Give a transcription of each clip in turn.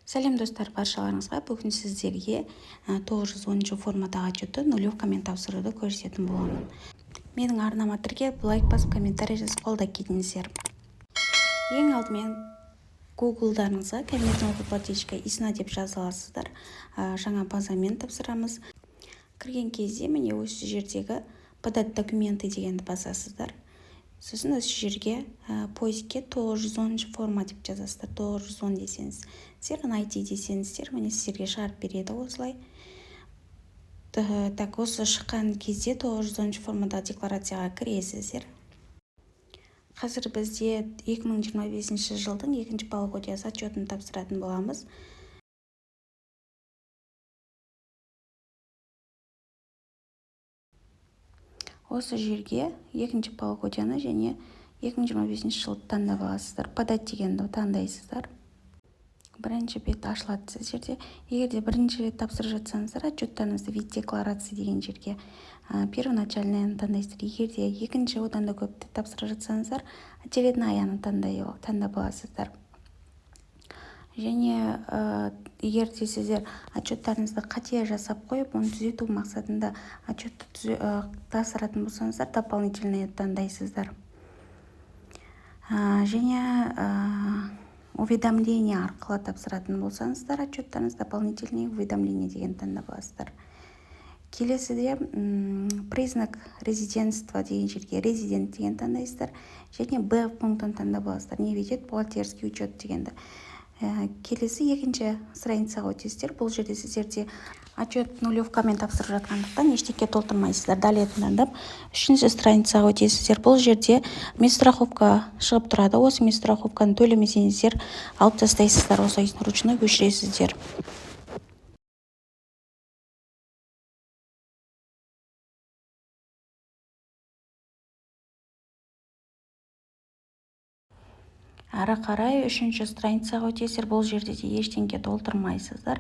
Сәлем, достар, баршаларыңызға! Бүгін сіздерге 910 формадағы отчетты нулевкамен тапсыруды көрсететін боламын. Менің арнама тіркеліп, лайк басып, комментарий жазып, қолдап кетіңіздер. Ең алдымен гуглдарыңызға «Кабинет налогоплательщика ИСНА» деп жаза аласыздар. Жаңа базамен тапсырамыз. Кірген кезде, міне, осы жердегі «Подать документы» дегенді басасыздар. Сосын осы жерге поискке 910 форма деп жазасыздар. 910 десеңіздер, «Найти» десеңіздер, міне, сіздерге шығарып береді осылай. Так, осы шыққан кезде 910 формадағы декларацияға кіресіздер. Қазір бізде 2025 жылдың екінші полугодиясы отчетін тапсыратын боламыз. Осы жерге екінші полугодияны және 2025 жылды таңдап аласыздар. «Подать» дегенді таңдайсыздар. Бірінші бет ашылады сіздерде. Егер де бірінші рет тапсырып жатсаңыздар отчеттарыңызды, «Вид декларации» деген жерге первоначальныйны таңдайсыздар. Егер де екінші, одан да көп тапсырып жатсаңыздар, очереднаяны таңдап аласыздар. Және егер де сіздер отчеттарыңызды қате жасап қойып, оны түзету мақсатында отчетты тапсыратын болсаңыздар, дополнительный таңдайсыздар. Және уведомление арқылы тапсыратын болсаңыздар отчеттарыңызды, «Дополнительный уведомление» деген таңдап аласыздар. Келесіде «Признак резидентства» деген жерге «Резидент» деген таңдайсыздар және Б пунктін таңдап аласыздар, «Не ведет бухгалтерский учет» дегенді. Келесі екінші страницаға өтесіздер. Бұл жерде сіздерде отчет нулевкамен тапсырып жатқандықтан, ештеңе толтырмайсыздар. «Далее» таңдап, үшінші страницаға өтесіздер. Бұл жерде медстраховка шығып тұрады. Осы медстраховканы төлемесеңіздер, алып тастайсыздар, осылай ручной өшіресіздер. Ары қарай үшінші страницаға өтесіздер. Бұл жерде де ештеңе толтырмайсыздар.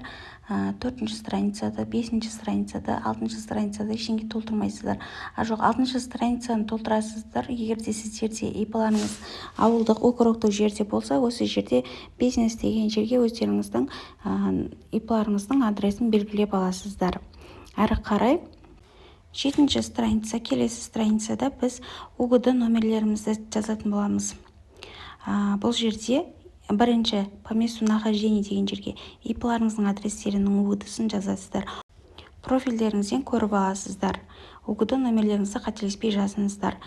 Төртінші страницада, бесінші страницада, алтыншы страницада ештеңе толтырмайсыздар. А, жоқ, алтыншы страницаны толтырасыздар. Егер де сіздерде ИПларыңыз ауылдық округтік жерде болса, осы жерде «Бизнес» деген жерге өздеріңіздің ИПларыңыздың адресін белгілеп аласыздар. Әрі қарай жетінші страница. Келесі страницада біз УГД номерлерімізді жазатын боламыз. Бұл жерде бірінші «По месту нахождения» деген жерге ИПларыңыздың адрестерінің УГДсын жазасыздар. Профильдеріңізден көріп аласыздар. УГД номерлеріңізді қателеспей жазыңыздар.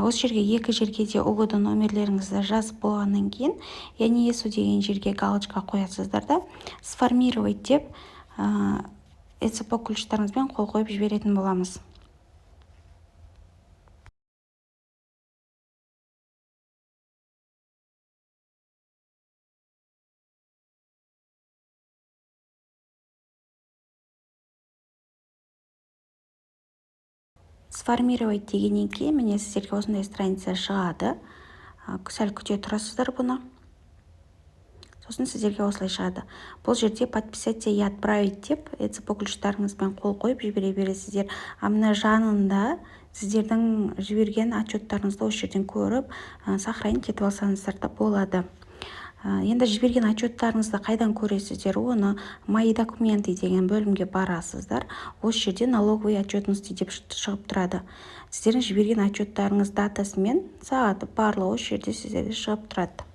Осы жерге, екі жерге де УГД номерлеріңізді жазып болғаннан кейін, «Я не ЕСУ» деген жерге галочка қоясыздар да, «Сформировать» деп ЭЦП ключтарыңызбен қол қойып жіберетін боламыз. «Сформировать» дегеннен кейін, міне, сіздерге осындай страница шығады. Сәл күте тұрасыздар бұны. Сосын сіздерге осылай шығады. Бұл жерде «Подписать и отправить» деп ЭЦП ключтарыңызбен қол қойып жібере бересіздер. А мына жанында сіздердің жіберген отчеттарыңызды осы жерден көріп, сохранить етіп алсаңыздар да болады. Енді жіберген отчеттарыңызды қайдан көресіздер? Оны «Мои документы» деген бөлімге барасыздар. Осы жерде «Налоговые отчетности» деп шығып тұрады. Сіздердің жіберген отчеттарыңыз датасымен, сағаты, барлығы осы жерде сіздерде шығып тұрады.